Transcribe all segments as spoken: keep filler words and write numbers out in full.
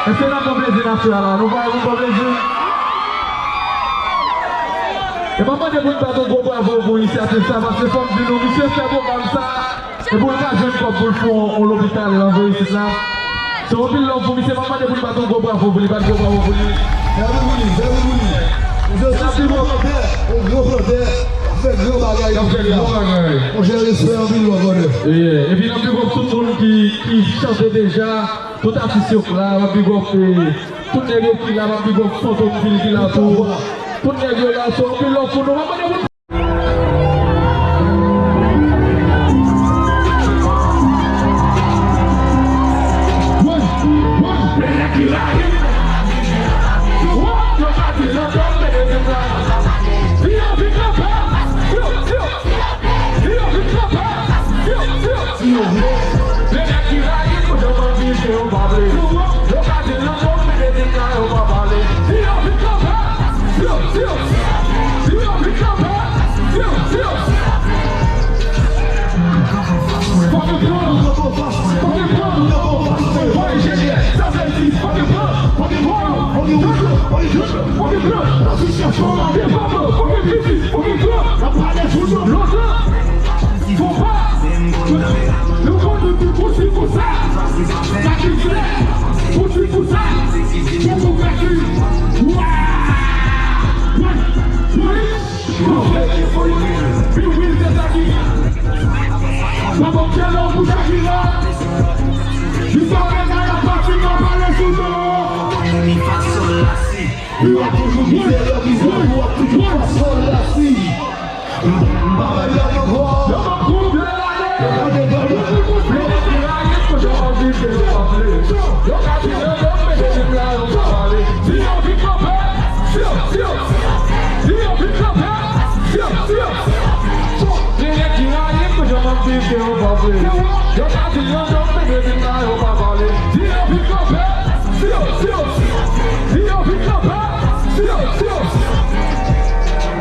Èske n ap pran plezi n ap fè a la? Nou pa yon bon plezi? E m ap mande pou n bat yon gwo bravo pou inisyativ sa, paske fò m di nou, misye fè pwogram sa, e pou l ka jwenn kòb pou l fè yon, yon lopital anvè isit la. Se yon pil love pou misye, m ap mande pou n bat yon gwo bravo pou li, bat gwo bravo pou li. Bravo pou li, bravo pou li. Misye se yon gran plantè, yon gran plantè, ap fè gran bagay nan peyi a. Monchè, respè, anpil love, brother. Yeah. Epi n ap big up tout moun ki, ki chante deja. Tout atis yo k la, m ap big up, eh, tout nèg yo ki la, m ap big up Fantom Phil ki la tou. Tout nèg yo la, so anpil love pou nou. M ap mande pou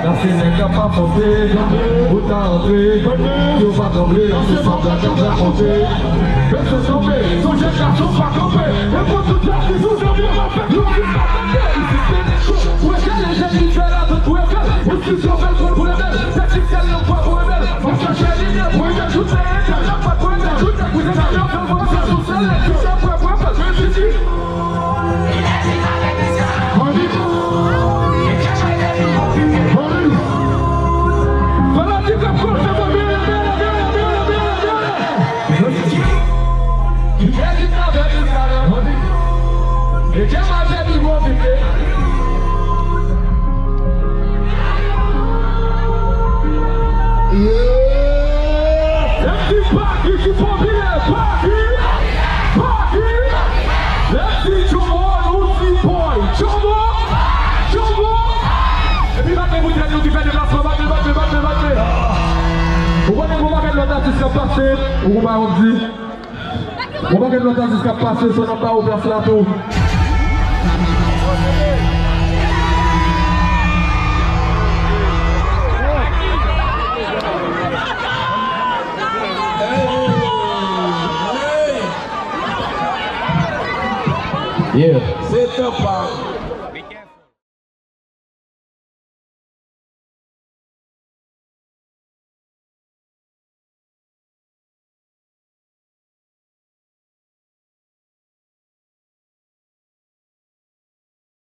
Nan se nèg k ap pa monte, ou ta antre, yo pa tranble, nan se fòm la k ap rakonte. Mesye tonbe, sonje gason pa kanpe, e pou tout la ki sou zanmi w ap fè. Yo di pa tande, isit se cho. Ou wè kèl enjè ki fè la tout pou rebèl. Ou si yo fè l kont pou rebèl. Tèt ki sèl nan pwa pou rebèl. Mwen chache limyè pou rebèl. Tout se enjè nan pwa pou rebèl. Tout se pou rebèl. Yo fè l pou rebèl. Sou sèl lè ki se pwa pou rebèl. Mwen di, mwen di. Fanatik ap kòl, fè mwen byen, byen, byen. Lè m di Paki ki popilè, Paki, Paki. Lè m di Jomo, nou di Boy. Jomo, Jomo. Epi bat men pou tèt nou ki fè deplasman, bat men, bat men, bat men, bat men. Ou konnen gon pakèt lòt atis k ap pase, ou gon bagay w ap di. Gon pakèt lòt atis k ap pase, so n ap ba yo plas la tou. Yeah. Se tan pa.